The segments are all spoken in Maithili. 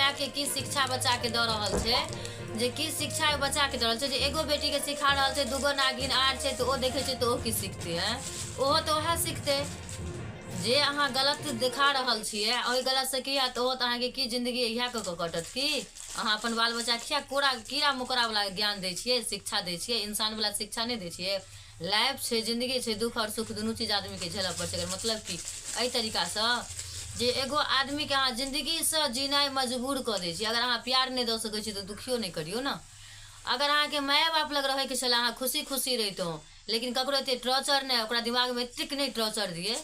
मायके की शिक्षा बच्चाके दऽ रहल छै जे की शिक्षा बच्चाके दऽ रहल छै जे एगो बेटीके सिखा रहल छै दूगो नागिन आर छै तऽ ओ देखै छै तऽ ओ की सिखतै आँय ओहो तऽ उएह सिखतै जे अहाँ गलत देखा रहल छियै ओहि गलतसँ की हैत ओहो तऽ अहाँके की जिन्दगी इएह कऽ कऽ कटत की अहाँ अपन बाल बच्चाके किया कोड़ा कीड़ा मकोड़ावला ज्ञान दै छियै शिक्षा दै छियै इंसानवला शिक्षा नहि दै छियै लाइफ छै जिन्दगी छै दुःख आओर सुख दुनू चीज आदमीके झेलऽ पड़ै छै एकर मतलब की एहि तरीकासँ जे एगो आदमीके अहाँ जिन्दगीसँ जीनाइ मजबूर कऽ दै छियै अगर अहाँ प्यार नहि दऽ सकै छियै तऽ दुखियो नहि करियौ ने अगर अहाँके माय बाप लग रहैके छलै अहाँ खुशी खुशी रहितहुँ लेकिन ककरो एतेक टॉर्चर नहि ओकरा दिमागमे एतेक नहि टॉर्चर दियै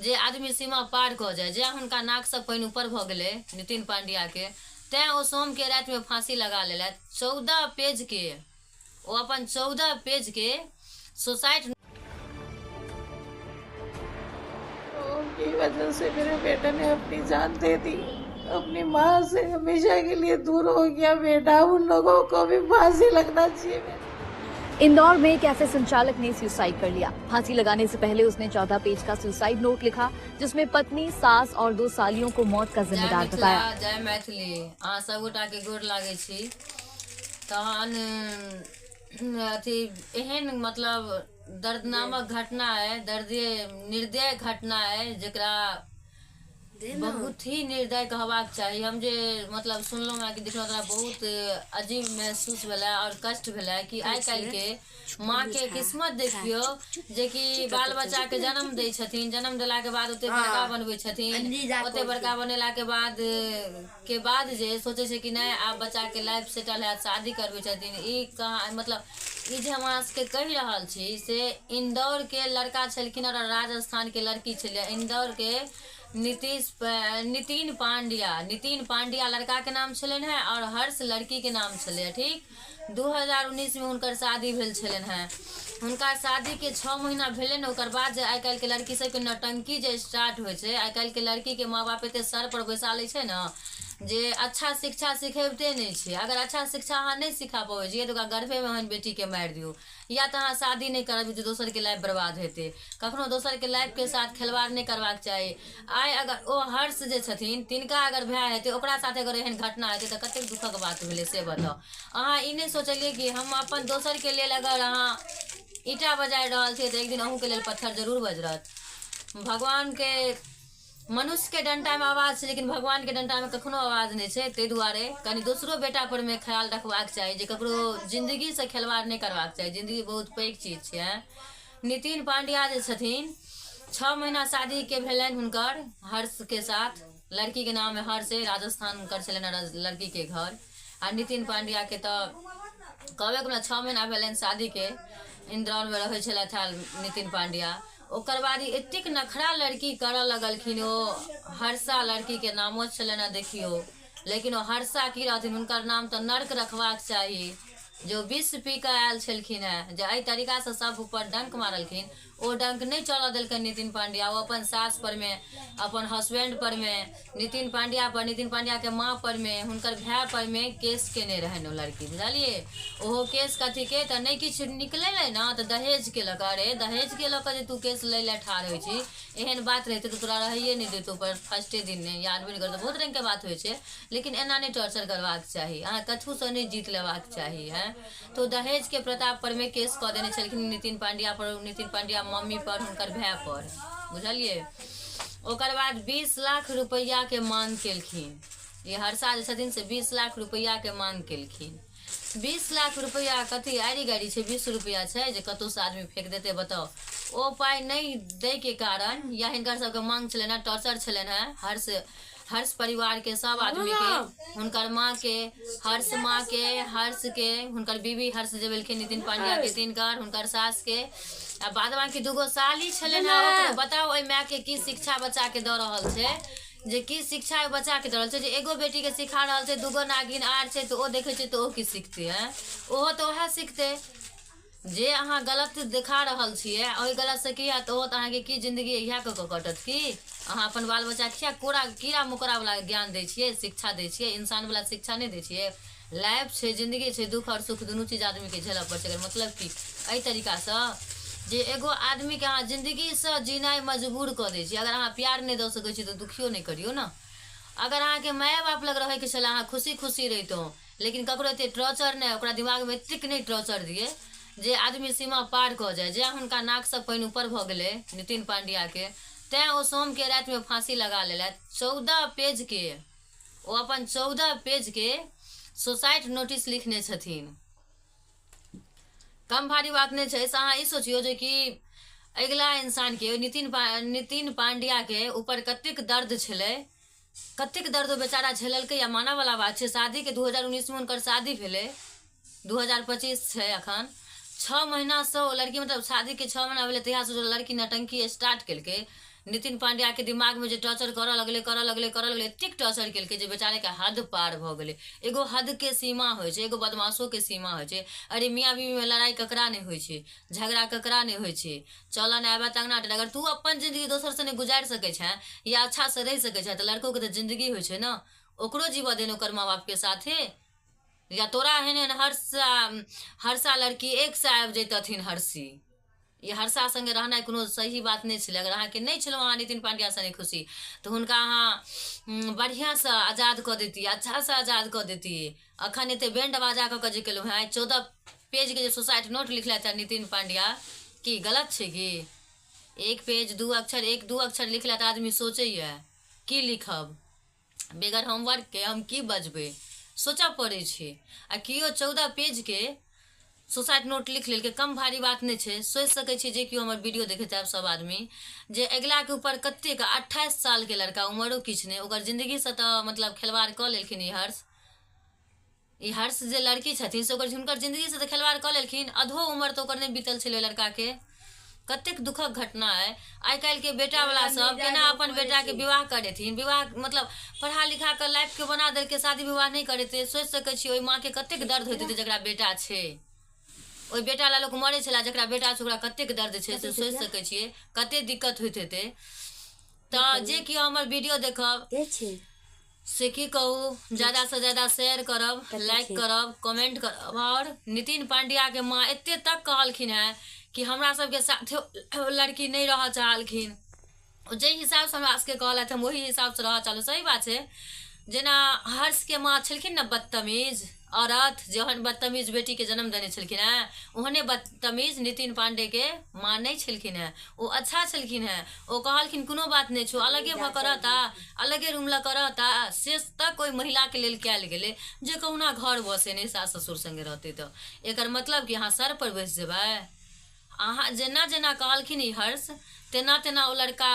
जे आदमी सीमा पार कऽ जाय जँ हुनका नाकसँ पानि ऊपर भऽ गेलै नितिन पांड्याके तैँ ओ सोमके रातिमे फाँसी लगा लेलथि 14 पेजके ओ अपन 14 पेजके सुसाइड की वजह से मेरे बेटे ने अपनी जान दे दी। अपनी माँ से हमेशा के लिए दूर हो गया बेटा। उन लोगों को भी फांसी लगना चाहिए। इंदौर में कैफे संचालक ने सुसाइड कर लिया। फांसी लगाने से पहले उसने 14 पेज का सुसाइड नोट लिखा, जिसमें पत्नी, सास और दो सालियों को मौत का जय जिम्मेदार मिथिला बताया। जय मैथिली अहाँ सबगोटा के गोर लागै छी। तहन अथी एहन मतलब दर्दनामक घटना है, दर्दीय निर्दय घटना है, जकरा बहुत ही निर्दय कहबाक चाही। हम जे मतलब सुनलहुँ हेँ कि देखलहुँ तोरा बहुत अजीब महसूस भेलै आओर कष्ट भेलै कि आइ काल्हिके माँके किस्मत देखियौ जेकि बाल बच्चाके जन्म दै छथिन, जन्म देलाके बाद ओते बड़का बनबै छथिन, ओते बड़का बनेलाके बाद के बाद जे सोचै छै कि नहि आब बच्चाके लाइफ सेटल हैत, शादी करबै छथिन। ई कहाँ मतलब ई जे हम अहाँ सबके कहि रहल छी से इन्दौरके लड़का छलखिन आओर राजस्थानके लड़की छलै। इन्दौरके नीतीश नितिन पांड्या, नितिन पांड्या लड़काके नाम छलनि हेँ आओर हर्ष लड़कीके नाम छलै। ठीक 2019मे हुनकर शादी भेल छलनि हेँ। हुनका शादीके 6 महीना भेलनि, ओकर बाद जे आइ काल्हिके लड़की सबके नौटंकी जे स्टार्ट होइ छै, आइ काल्हिके लड़कीके माँ बाप एते सर पर बैसा लै छै ने जे अच्छा शिक्षा सिखेबते नहि छै। अगर अच्छा शिक्षा अहाँ नहि सिखा पबै छियै तऽ ओकरा गर्भेमे ओहन बेटीके मारि दियौ, या तऽ अहाँ शादी नहि करबियौ जे दोसरके लाइफ बर्बाद हेतै। कखनो दोसरके लाइफके साथ खेलवाड़ नहि करबाक चाही। आइ अगर ओ हर्ष जे छथिन तिनका अगर भाय हेतै, ओकरा साथ अगर एहन घटना हेतै तऽ कतेक दुखक बात भेलै से बताउ। अहाँ ई नहि सोचलियै कि हम अपन दोसरके लेल अगर अहाँ ईंटा बजारि रहल छियै तऽ एक दिन अहूँके लेल पत्थर जरूर बजरत। भगवानके मनुष्यके डण्टामे आवाज छै लेकिन भगवानके डण्टामे कखनो आवाज नहि छै। ताहि दुआरे कनि दोसरो बेटा परमे ख्याल रखबाक चाही जे ककरो जिन्दगीसँ खेलवाड़ नहि करबाक चाही। जिन्दगी बहुत पैघ चीज छै। नितिन पांड्या जे छथिन 6 महीना शादीके भेलनि हुनकर हर्षके साथ, लड़कीके नाम है हर्ष, राजस्थान हुनकर छलनि लड़कीके घर। आ नितिन पांड्याके तऽ कहबे केलहुँ 6 महीना भेलनि शादीके, इंदौरमे रहै छलथि हेँ नितिन पांड्या। ओकर बाद ई एतेक नखरा लड़की करऽ लगलखिन, ओ हर्षा लड़कीके नामो छलनि हेँ देखियौ, लेकिन ओ हर्षा की रहथिन, हुनकर नाम तऽ नर्क रखबाक चाही। जे ओ विष पी कऽ आयल छलखिन हेँ जे एहि तरीकासँ सभ ऊपर डंक मारलखिन, ओ डंक नहि चलऽ देलकनि नितिन पांड्या। ओ अपन सास परमे, अपन हसबैंड परमे, नितिन पांड्या पर, नितिन पांड्याके माँ परमे, हुनकर भाय परमे केस केने रहनि ओ लड़की, बुझलियै। ओहो केस कथीके तऽ नहि किछु निकललै ने तऽ दहेजके लऽ कऽ। अरे दहेजके लऽ कऽ जे तू केस लै लए ठाढ़ होइ छी, एहन बात रहितै तऽ तोरा रहैए नहि दैतौ पर फर्स्टे दिन नहि या अनबे नहि करतौ। बहुत रङ्गके बात होइ छै लेकिन एना नहि टॉर्चर करबाक चाही, अहाँ कथूसँ नहि जीत लेबाक चाही। हँ तऽ दहेजके प्रताप परमे केस कऽ देने छलखिन नितिन पांड्या पर, नितिन पांड्या मम्मी पर, हुनकर भाय पर, बुझलियै। ओकर बाद 20 लाख रुपैआके मांग केलखिन ई हर्षा जे छथिन से 20 लाख रुपैआके मांग केलखिन। 20 लाख रुपैआ कथी आड़ि गाड़ी छै, 20 रुपैआ छै जे कतहुसँ आदमी फेंक देतै बताउ। ओ पाइ नहि दैके कारण या हिनकर सबके मांग छलनि हेँ, टॉर्चर छलनि हेँ हर्ष हर्ष परिवारके सब आदमीके, हुनकर माँके, हर्ष माँके, हर्षके, हुनकर बीबी हर्ष जे भेलखिन नितिन पांड्याके तिनकर, हुनकर सासके आ बाद बाकी दूगो साली छलनि हेँ। बताउ ओहि मायके की शिक्षा बच्चाके दऽ रहल छै, जे की शिक्षा बच्चाके दऽ रहल छै जे एगो बेटीके सिखा रहल छै, दूगो नागिन आर छै तऽ ओ देखै छै तऽ ओ की सिखतै? आँय ओहो तऽ उएह सिखतै। जे अहाँ गलत देखा रहल छियै ओहि गलतसँ की हैत? ओहो तऽ अहाँके की जिन्दगी इएह कऽ कऽ कटत की? अहाँ अपन बाल बच्चाके किया कोड़ा कीड़ा मकोड़ावला ज्ञान दै छियै, शिक्षा दै छियै, इंसानवला शिक्षा नहि दै छियै? लाइफ छै, जिन्दगी छै, दुःख आओर सुख दुनू चीज आदमीके झेलऽ पड़ै छै। एकर मतलब की एहि तरीकासँ जे एगो आदमीके अहाँ जिन्दगीसँ जीनाइ मजबूर कऽ दै छियै। अगर अहाँ प्यार नहि दऽ सकै छियै तऽ दुखियो नहि करियौ ने। अगर अहाँके माय बाप लग रहैके छलै, अहाँ खुशी खुशी रहितहुँ, लेकिन ककरो एते टॉर्चर नहि, ओकरा दिमागमे एतेक नहि टॉर्चर दिए जे आदमी सीमा पार कऽ जाय। जे हुनका नाकसँ पानि ऊपर भऽ गेलै नितिन पांड्याके, तैँ ओ सोमके रातिमे फाँसी लगा लेलथि। 14 पेजके ओ अपन 14 पेजके सुसाइड नोटिस लिखने छथिन। कम भारी बात नहि छै। से अहाँ ई सोचियौ जे कि अगिला इंसानके, नितिन पांड्याके ऊपर कतेक दर्द छलै, कतेक दर्द ओ बेचारा झेललकै। या मानऽवला बात छै, शादीके 2019मे हुनकर शादी भेलै, 2025 छै अखन। 6 महीनासँ ओ लड़की, मतलब शादीके 6 महीना भेलै तहियासँ ओ लड़की नटंकी स्टार्ट केलकै। नितिन पांड्याके दिमागमे जे टॉर्चर करऽ लगलै, करऽ लगलै, करऽ लगलै, एतेक टॉर्चर केलकै जे बेचारेके हद पार भऽ गेलै। एगो हदके सीमा होइ छै, एगो बदमाशोके सीमा होइ छै। अरे मियाँ बीबीमे लड़ाइ ककरा नहि होइ छै, झगड़ा ककरा नहि होइ छै? चलऽ ने आबे तऽ अङ्गना। अगर तू अपन जिन्दगी दोसर सङ्गे गुजारि सकै छेँ या अच्छासँ रहि सकै छेँ, तऽ लड़कोके तऽ जिन्दगी होइ छै ने, ओकरो जीबऽ दे ने ओकर माँ बापके साथे। या तोरा एहन एहन हर्षा लड़की एक सए आबि जैतथिन। हर्षी, ई हर्षा सङ्गे रहनाइ कोनो सही बात नहि छलै। अगर अहाँके नहि छलहुँ अहाँ नितिन पांड्या सङ्गे खुशी, तऽ हुनका अहाँ बढ़िआँसँ आजाद कऽ दैतियै, अच्छासँ आजाद कऽ दैतियै। अखन एते बैंड बाजा कऽ कऽ जे केलहुँ हेँ, 14 पेजके जे सुसाइड नोट लिखलथि हेँ नितिन पांड्या, की गलत छै की? एक पेज 2 अक्षर, 1-2 अक्षर लिखलथि, आदमी सोचैए की लिखब, बगैर होमवर्कके हम की बजबै, सोचऽ पड़ै छै। आ केओ 14 पेजके सुसाइड नोट लिख लेलकै, कम भारी बात नहि छै। सोचि सकै छी जे केओ हमर वीडियो देखैत आयब सब आदमी, जे अगिलाके ऊपर कतेक, 28 सालके लड़का, उमरो किछु नहि, ओकर जिन्दगीसँ तऽ मतलब खेलवाड़ कऽ लेलखिन ई हर्ष। ई हर्ष जे लड़की छथिन से ओकर हुनकर जिन्दगीसँ तऽ खेलवाड़ कऽ लेलखिन। अधो उमर तऽ ओकर नहि बीतल छलै ओहि लड़काके। कतेक दुखक घटना अइ। आइ काल्हिके बेटावला सब केना अपन बेटाके विवाह करेथिन? विवाह मतलब पढ़ा लिखा कऽ लाइफके बना देलकै, शादी विवाह नहि करेतै। सोचि सकै छी ओहि माँके कतेक दर्द होइत हेतै जकरा बेटा छै। ओहि बेटा लए लोक मरै छलै, जकरा बेटा छै ओकरा कतेक दर्द छै से सोचि सकै छियै, कतेक दिक्कत होइत हेतै। तऽ जे केओ हमर वीडियो देखब से की कहू, ज्यादासँ ज्यादा शेयर करब, लाइक करब, कमेंट करब। आओर नितिन पांड्याके माँ एते तक कहलखिन हेँ कि हमरा सबके साथे लड़की नहि रहऽ चाहलखिन। जाहि हिसाबसँ हमरा सबके कहलथि हम ओहि हिसाबसँ रहऽ चाहलहुँ। सही बात छै। जेना हर्षके माँ छलखिन ने बदतमीज औरत, जेहन बदतमीज बेटीके जन्म देने छलखिन हेँ, ओहने बदतमीज नितिन पांडेके माँ नहि छलखिन हेँ। ओ अच्छा छलखिन हेँ। ओ कहलखिन कोनो बात नहि छौ, अलगे भऽ कऽ रहता, अलगे रूम लऽ कऽ रहता। से तक ओहि महिलाके लेल कयल गेलै जे कहुना घर बसे, नहि सास ससुर सङ्गे रहतै। तऽ एकर मतलब कि अहाँ सर पर बैस जेबै? अहाँ जेना जेना कहलखिन ई हर्ष, तेना तेना ओ लड़का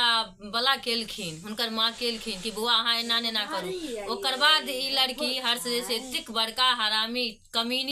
बला केलखिन, हुनकर माँ केलखिन कि बौआ अहाँ एना ने एना करू। ओकर बाद ई लड़की हर्ष जे छै एतेक बड़का हरामी कमीनी